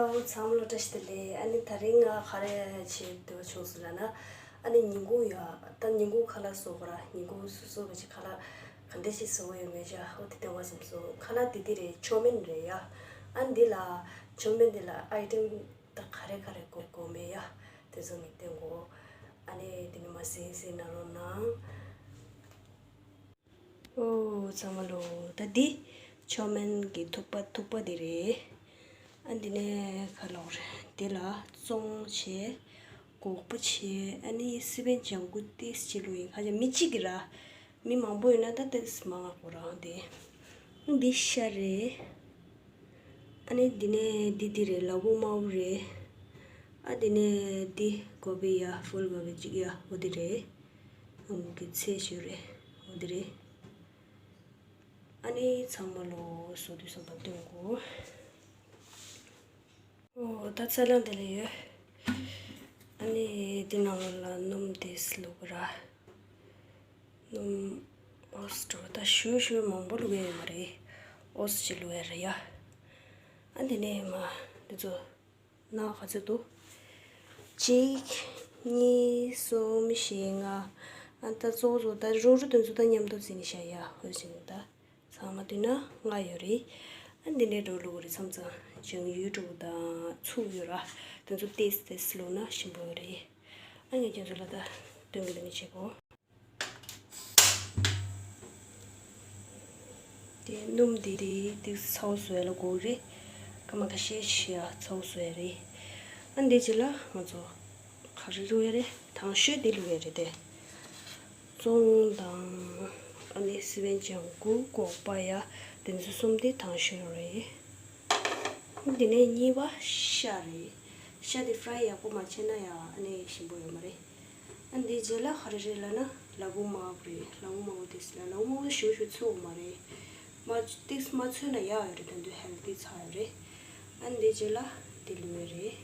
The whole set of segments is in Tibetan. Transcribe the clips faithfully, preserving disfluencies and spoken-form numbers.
ཨོ་ཚང་མ་ལོ་བཀྲ་ཤིས་བདེ་ལེགས། ཨ་ནི་ད་རིང་ང་ག་རེ་བྱེད་འདོད་བྱུང་སོང་ལབ་ན། ཨ་ནི་ཉིན་གུང་ཡ། ད་ཉིན་གུང་ཁ་ལག་བཟོ་དགོས་ར། ཉིན་གུང་སོ་སོ་ག་ཅིག་ཁ་ལག་ག་འདྲ་ཞིག་བཟོ་དགོས་ཡོད་མེད་ཤག་ཨོ་དེ་སྟོན་པ་བསམ་སོང་། ཁ་ལག་དེ་དེ་རེད། ཆོ་མེན་རེད་ཡ། ཨ་ནི་འདི་ལ་ཆོ་མེན་འདི་ལ་ཨའི་ཊེམ་ད་ག་རེ་ག་རེ་དགོས་དགོས་མེད་ཡ། དེ་ཚོ་ངས་སྟོན་གོ། ཨ་ནི་དེ་ནས་མར་གཟིགས་གཟིགས་གནང་རོགས་གནང་། ཨོ་ཚང་མ་ལོ། ད་འདི་ཆོ་མེན་གྱི་ཐུག་པ། ཐུག་པ་འདི་རེད། ཨ་འདི་ནས་ཁ་ལོག་རེད། འདི་ལ་ཙོང་བྱས། སྒོག་པ་བྱས། ཨ་ནི་སི་པན་ལྗང་གུ་ཏིས་ཅི་ལོ་ཡིན། ཁ་ཅིག་མི་གཅིག་གི་ར། མི་མང་པོ་ཡོད་ན་ད་ཏིས་མང་ང་གོ་རང་དེ། འདི་ཤ་རེད། ཨ་ནི་འདི་ནས་འདི་འདི་རེད། ལ་ཕུག་དམར་པོ་རེད། ཨ་འདི་ནས་འདི་གོ་བི་ཡ། ཧྥུལ་གོ་བི་གཅིག་ཡ། འོ་འདི་རེད། ཨང་གི་ཚེ་ཞུ་རེད། འོ་འདི་རེད། ཨ་ནི་ཚང་མ་ལོ་བཟོ་དུས་ཙམ་པ་སྟོན་གོ། ཨོ་ད་ཚ་ལང་དེ་ལ་ཡོད། ཨ་ནི་འདི་ནང་ལ་སྣུམ་དེ་བླུགས་ར། སྣུམ་ཨོ་སི་ཏྲོ་ད་ཞུ་ཞུ་མང་པོ་བླུགས་ཡ་ཡོད་མ་རེད། ཨོ་སི་ཅི་བླུགས་ཡ་རེད་ཡ། ཨ་འདི་ནས་མ་འདི་ཚོ་ནང་ག་ཚོད་འདུག་གཅིག་གཉིས། གསུམ། བཞི། ལྔ། ཨ་ད་གཙོ་བོ་གཙོ་ད་རུག་རུག་དེ་ཚོ་ད་མཉམ་དུ་བརྩིས་ནས་བཞག་ཡ། འོ་ཟིན་ད་ཚང་མ་བསྡུས་ན་ལྔ་ཡོད་རེད། ཨ་འདི་འདྲའི་འགྲོ་ལུགས་རེད། མཚམས་མཚམས་ལྗང་ཡུ་ཊུབ་དང་ཚུགས་ཡོད་ར། དེ་ཚོ་ཏེས་ཏེས་བླུགས་ན་ཞིམ་པོ་ཡོད་རེད། ཨ་ངས་ཁྱེད་ཚོ་ལ་ད་སྟོན་གི་ལ་མི་བྱེད་གོ། དེ་སྣུམ་དེ་དེ་དེ་ཚ་བོ་བཟོ་ཡ་ལ་དགོས་རེད། སྐར་མ་ཁ་ཤས་ཤིག་ཡ་ཚ་བོ་བཟོ་ཡ་རེད། ཨ་འདི་རྗེས་ལ་ང་ཚོ་ག་རེ་བླུགས་ཡ་རེད། དང་ཤོས་དེ་བླུགས་ཡ་རེད་དེ། ཙོང་དང་ཨ་ནི་སི་པན་ལྗང་གུ། སྒོག་པ་ཡ། དེ་ཚོ་གསུམ་དེ་དང་ཤོས་རེད། འདི་ནས་གཉིས་པ་ཤ་རེད། ཤ་དེ་ཕྲའི་ཡག་པོ་མ་བྱས་ན་ཡ་ཨ་ནི་ཞིམ་པོ་ཡོད་མ་རེད། ཨ་འདིའི་རྗེས་ལ་ག་རེ་རེད་ལབ་ན་ལ་ཕུག་དམར་པོ་རེད། ལ་ཕུག་དམར་པོ་དེ་ཟེར་ན་ལ་ཕུག་དམར་པོ་ཞུ་ཞུ་ཚུགས་མ་རེད། མ་ཏིག་མ་ཚོས་ན་ཡག་ཡོད་རེད། དོན་དུ་ཧེལ་ཐི་ཚ་ཡོད་རེད། ཨ་འདིའི་རྗེས་ལ་དེ་བླུགས་ཡོད་རེད།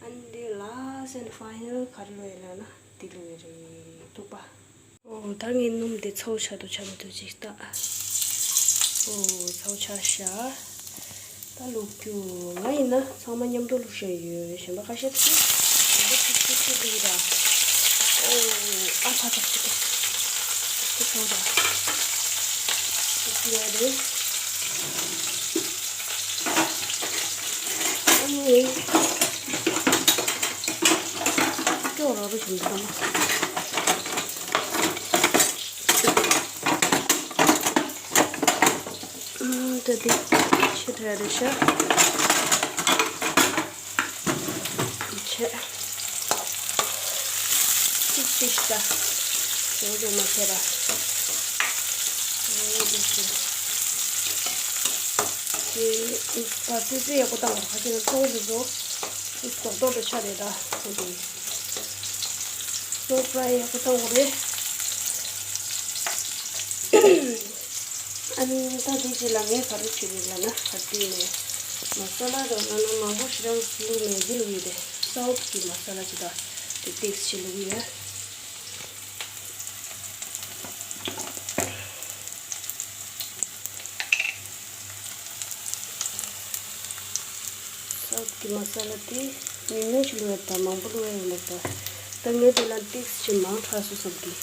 ཨ་འདི་last and final ག་རེ་བླུགས་ཡོད་ལབ་ན་དེ་བླུགས་ཡོད་རེད། ཐུག་པ། ཨོ་ད་ངས་སྣུམ་དེ་ཚ་བོ་ཆགས་འདུག་ཆགས་མི་འདུག་ཅིག་ལྟ། ཨོ་ཚ་བོ་ཆགས་ཤག་ད་ལུག་རྒྱུ་ང་ཡིན་ན་ཚང་མ་མཉམ་དུ་བླུགས་བཞག་ཡོད། གཞན་པ་ཁ་ཤས་ཚོས་མཉམ་དུ་ཚིག་ཚིག་ཚིག་བླུགས་ར། ཨོ་ཨ་ཕ་ཚ་ཚིག་ཚིག་ཚོ་ར། ཚིག་ཚིག་ཡ་རེད། ཨ་ནི་སྐྱོ་རོ་རོ་བྱུང་འདུག་ཨ་མ། ད་འདི་ཕྱེ་དྲ་རེ་ཤ་ཕྱེ། ཅིག་ཅིག་ཤ་ཡོད་དུ་མ་ཤེས་ར། འོ་དེ་ཤེས། དེ་ད་ཙི་ཙི་ཡག་པོ་བཏང་བ་ཁ་ཅིག་ན་ཚོང་དེ་ཚོ་ཏོག་ཏོག་ཏུ་ཆ་རེད་ད། འོ་དེ་སོ་ཕྲའི་ཡག་པོ་བཏང་བ་རེད། ཨ་ནི་ད་འདི་རྗེས་ལ་ངས་ག་རེ་བྱེད་ཀྱི་ལབ་ན། ག་དུས་ནས་མ་ས་ལ་རོ་ལ་ན་མང་པོ་ཞེ་དྲག་བླུགས་མེད། འདི་བླུགས་ཡོད་དེ། སའུཐ་གི་མ་ས་ལ་ཅིག་དང་དེ་ཏིག་ཙམ་བླུགས་ཡོད། སའུཐ་གི་མ་ས་ལ་དེ་ཉུང་ཉུང་ཅིག་བླུགས་ཡོད་ད། མང་པོ་བླུགས་ཡོད་མ་རེད་ད། ད་ངས་དེ་ལ་ཏིག་ཙམ་མང་དྲགས་སོང་བསམ་གི།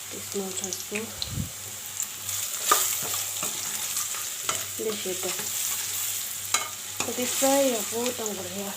ཏིག་ཙམ་མང་དྲགས་སོང་། འདི་བྱས་ཏེ། ད་འདི་ས་ཡག་པོ་བཏང་དགོས་རེད་ཡ།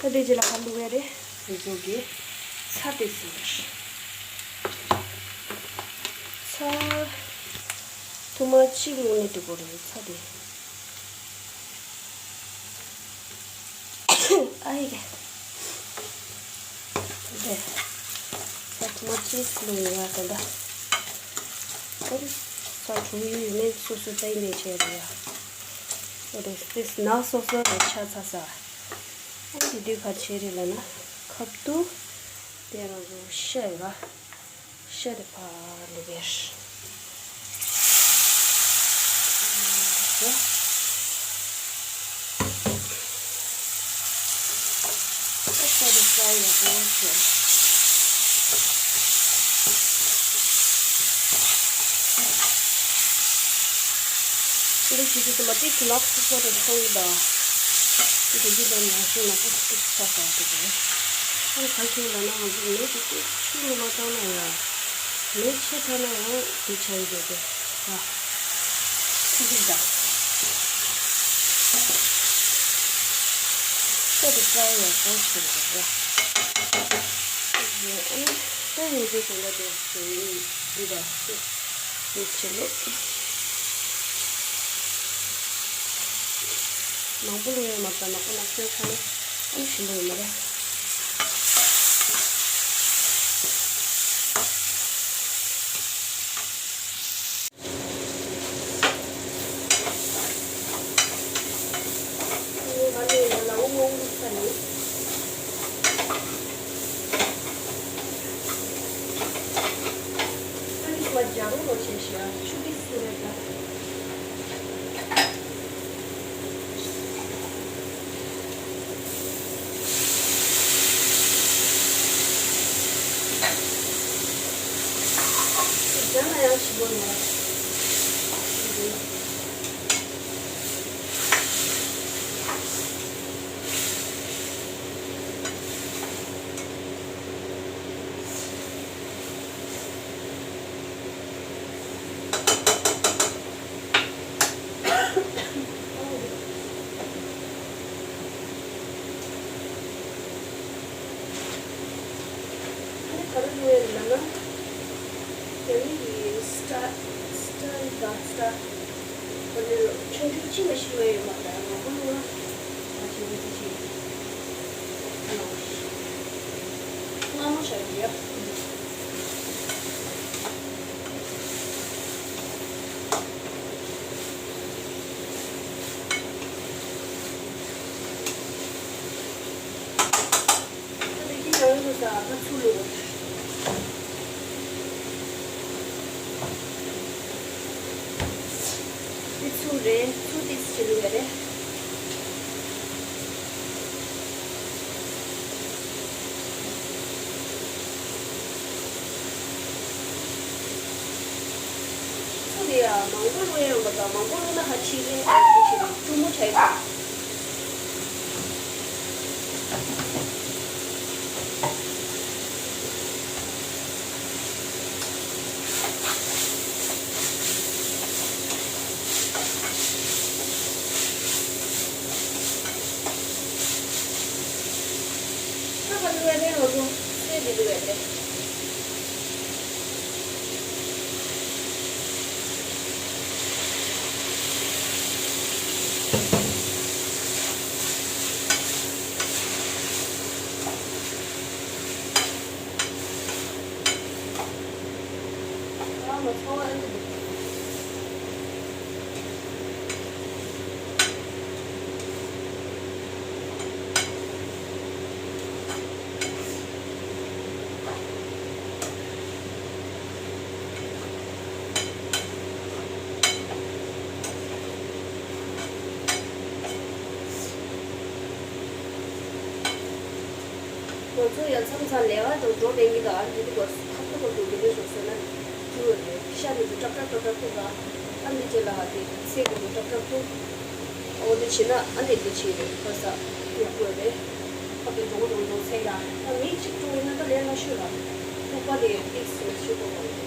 ད་འདི་རྗེས་ལ་ག་བླུགས་ཡ་རེད། འདི་ཚོ་གི་ཚྭ་དེ་ཟེར། ཚྭ་ཐུར་མ་གཅིག་བླུགས་ནས་འགྲིག་གི་རེད། ཚྭ་དེ། ཨ་ཡེ་གེ། དེ། ཚྭ་ཐུར་མ་གཅིག་བླུགས་ཡོད་ད་ལྟ། ཨ་རེ། ཚྭ་དྲུག་ཡོད་མེད་སོ་སོ་ལྟ་ཡིན་པའི་ཆེད་རེད་ཡ། ཨ་རེ། དེ་ནག་སོ་སོ་རེ་ཆ་ཚ་ས། ཨ་དེ་དུས་ག་ཆེ་རེད་ལབ་ན། ཁབ་ཏུ་དེ་རང་ཚོ་ཤ་ཡོད་ར། ཤ་དེ་ཕར་བླུགས་པས། ཤ་དེ་ཕར་ཡག་པོ་བྱས། འདི་བྱེད་དུས་ཙམ་པ་ཏོག་ཙམ་ནག་པོ་ཙམ་རེ་སོང་གི་འདུག་དེ་དེ་བཞིན་དུ་ཉང་ཤིང་ནག་པོ་ཏོག་ཙམ་ཚ་ས་དེ་རེད། ཨ་ནི་ག་རེ་བྱེད་ཀྱི་འདུག་ན། ང་ཚོ་མེ་དེ་ཏོག་ཙམ་ནས་མ་བཏང་ན་ཡང་། མེ་ཆེ་དྲགས་ན་ཡང་དེ་ཆགས་ཀྱི་རེད་དེ། ཨ། ཁུ་གི་འདུག་ཤ་དེ་ཀྲའི་ཡག་པོ་བྱེད་དགོས་རེད། ཨ་ནི་ད་ཡིན་དུས་ཙམ་པ་དེ་ཞོ་ཡིན་འདི་དང་ཏོག་ཙམ་བྱེད་ལོ། མང་པོ་ལོ་ཡང་མ་བཏང་ན་ཁོ་ནག་ཤོས་ཁ་ནས་ཨ་ནི་ཞིམ་པོ་ཡོད་མ་རེད། ཨ་ནི་ག་རེ་བཟོ་ཡ་ལབ་ན། དེ་ནི་སི་ཊལ་སི་ཊལ་དང་སི་ཊལ་ཁོ་ནི་ཆུང་ཆུང་ཅི་མ་ཤི་མ་ཡོད་མ་རེད། ང་ཁོ་ལུང་ང་ཆུང་ཆུང་ཅི་ཨ་ནི་སྔ་མོ་ཞིག་ཡོད། འདི་ཚུ་རེད། ཚུ་ཏིས་ཅི་ལུ་ཡ་རེད། ཚུ་དེ་ཡ་མང་པོ་ལུ་ཡ་ཡོང་པ་དང་། མང་པོ་ལུ་ན་ཧ་ཆི་རེད། ཨ་ཆི་རེད། ཀྲུང་མོ་ཆ་ཡི་པ། ད་ག་ལུ་ཡ་རེད། ང་ཚོ་སེ་འདི་ལུ་ཡ་རེད། ང་ཚོ་ཡང་མཚམས་མཚམས་ལས་ཀ་དང་འགྲོ་ལེན་གྱི་དང་། ཨ་འདི་འདི་གོ་ཁ་ཐུག་གོ་འགྲོ་གི་ལས་བཟོ་ཟེར་ན་འགྲོ་ཡོད་རེད། ཤ་འདི་ཚོ་ཀྲག་ཀྲག་ཀྲག་ཀྲག་ཐུག་ག་ཨ་འདི་རྗེས་ལ་དེ་ཚེ་གོ་འགྲོ་ཀྲག་ཀྲག་ཐུག་འོ་འདི་བྱེད་ན་ཨ་འདི་འདི་བྱེད་རེད། ཁ་ས་ཡག་པོ་རེད། ཁ་དེ་འགྲོ་འགྲོ་འགྲོ་ཚེ་ཡ་ད་མི་གཅིག་འགྲོ་ཡིན་ན་ད་ལས་སླ་ཤོས་ལ་ཐུག་པ་དེ་ཏིག་སེ་ཤོས་གོ་བ་རེད།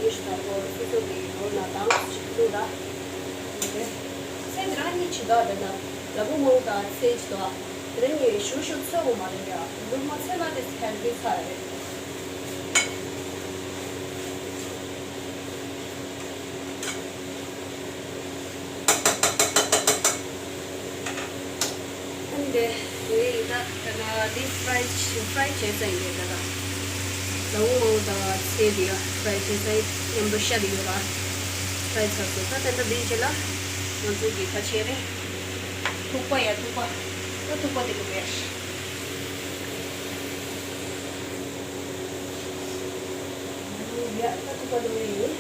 ཡིན་ཤ་གོ་སོ་སོ་གི་ནོར་ན་དང་ཞིག་ཐུག་ད་རེད། ཚེ་འདི་རང་གཉིས་ཇི་ལྟར་རེད་ན་ལ་བུ་མང་དང་ཚེ་ཇི་ལྟར། དེ་རིང་ངས་ཞུ་ཞུ་ཚོད་དགོས་མ་རེད་ཡ། ལུག་མ་ཚེ་ལ་དེ་ཧེལ་ཐི་ཚ་རེད། ཨ་ནི་དེ་དེ་ཡིན་ད་ད་ན་དེ་ཕ་རའི་ཕ་རའི་བྱས་ཚར་ཡིན་དེ་ད་ད། ལ་བུ་མང་དང་ཚེ་དེ་ཡ་ཕ་རའི་བྱས་ཚར་ཡིན། མཉམ་དུ་ཤ་དེ་ཡོད་ར། ཕ་རའི་ཚར་སོང་། ད་དེ་འདྲ་དེ་རྗེས་ལ་ང་ཚོ་གི་ཁ་ཆེ་རེད། ཐུག་པ་ཡ་ཐུག་པ། ད་ཐུག་པ་དེ་ལུག་རེད། ཡ་ད་ཐུག་པ་ལུག་རེད།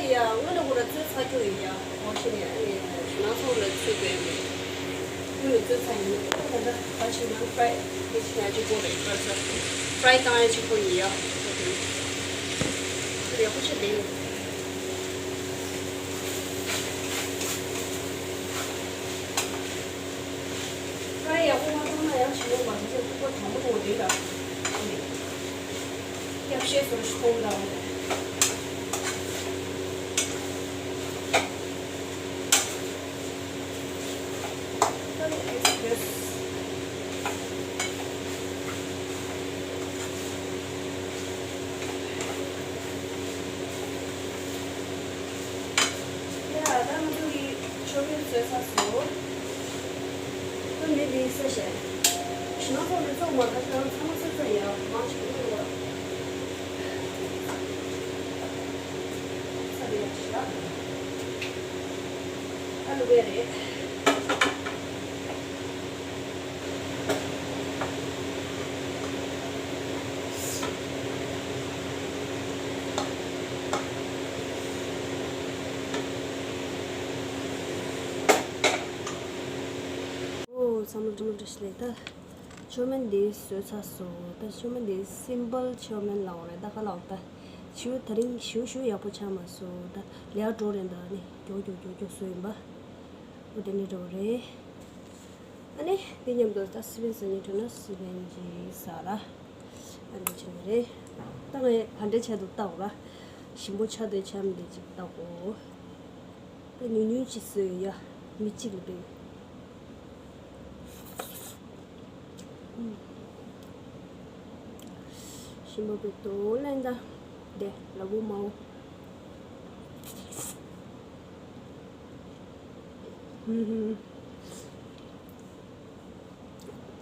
ཡ། སྔོན་ལ་ཁོ་ར་བཙོས་ཚར་རྒྱུ་ཡིན་ཡ། འོ་ཤི་ནས་ཨ་ནི་ཞུ་ན་ཚོང་ལ་བཙོས་དགོས་ཡ་མེད། སྔོན་ལ་བཙོས་ཚར་ཡིན། ད་ད་ད་ཕྱི་ནང་ཕྲའི་དེ་ཕྱི་ན་གཅིག་པོ་རེད། ཕར་ཚ་ཕྲའི་བཏང་ཡ་གཅིག་པོ་ཡིན་ཡ། ཡག་པོ་ཆེ་ལེ། ཕྲའི་ཡག་པོ་མ་བཏང་ན་ཡང་ཞི་མོ་མ་བཟོ་ཚེ་ཐུག་པ་གྲང་མོ་གྲང་མོ་དེ་འདྲ། སྐྱབས་ཤས་སོར་ཤི་ཐོང་འདྲ། ཆོ་མེད་བཟོས་ཚར་སོང་། ཁོས་མི་འདི་ས་བྱས། ཞི་མ་ཚོགས་ནས་ཚོགས་མ་ཁ་ཁྱོད་རང་ཚང་མ་ཚོད་ཚོད་ཡ་མང་ཆེ་གི་ལོ། ཚ་རེད་ཤག་ཨ་ལུ་བས་རེད། ཨོ་ཚང་མ་ཐུགས་རྗེ་ཆེ་ལེ། ད་ཆོ་མེན་འདི་བཟོས་ཚར་སོང་། ད་ཆོ་མེན་འདི་སིམ་པལ་ཆོ་མེན་ལབ་རེད། ད་ག་ལབ་ད། ཞུ་ད་རིང་ཞུ་ཞུ་ཡག་པོ་ཆགས་མ་སོང་། ད་ལས་འགྲོ་རེད། ད་ནི་མགྱོགས་མགྱོགས་མགྱོགས་མགྱོགས་བཟོས་ཡིན་པ། འོ་དེ་ནི་འགྲོ་རེད། ཨ་ནི་དེ་མཉམ་དུ་ད་སི་པན་ཟ་སྙིང་འདོད་ན་སི་པན་ཅིག་ཟ་ར། ཨ་ནི་བྱས་ནི་རེད། ད་ང་ག་འདྲའི་ཆེད་དུ་བཏགས་ར། ཞིམ་པོ་ཆགས་འདོད་ཆགས་མི་འདོད་ཅིག་བཏགས་གོ། ད་ཉུང་ཉུང་ཅིག་བཟོས་ཡ། མི་གཅིག་ལ་བས། ཞིམ་པོ་བས་དོ་ལེན་ད། དེ་ལ་བུ་མའོ།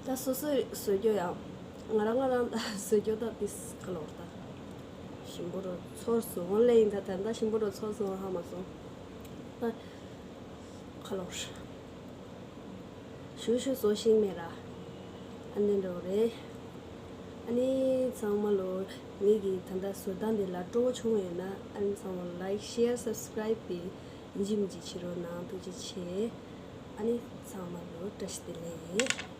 ད་སོ་སོས་བཟོ་རྒྱུ་ཡང་། ང་རང་ང་རང་ད་བཟོ་རྒྱུ་ད་ཏིས་ཁ་ལོར་ད། ཞིམ་པོ་རུ་ཚོར་སོང་ལེ་ཡིན། ད་ད་ད་ཞིམ་པོ་རུ་ཚོར་སོང་ཧ་མ་སོང་། ད་ཁ་ལོར། ཞུ་ཞུ་བཟོ་ཤེས་མེད་ར། ཨ་ནི་འགྲོ་རེད། ཨ་ནི་ཚང་མ་ལོ། ངེད་ཀྱི་ད་ལྟ་བཟོ་སྟངས་འདི་ལ་སྤྲོ་བོ་བྱུང་ཡོད་ན། ཨ་ནི་ཚང་མ་ལའིཀ་ཤེར་སབ་སི་ཀ་རའིབ་དེ་ཡིན་གཅིག་མིན་གཅིག་བྱེད་རོགས་གནང་། ཐུགས་རྗེ་ཆེ། ཨ་ནི་ཚང་མ་ལོ་བཀྲ་ཤིས་བདེ་ལེགས།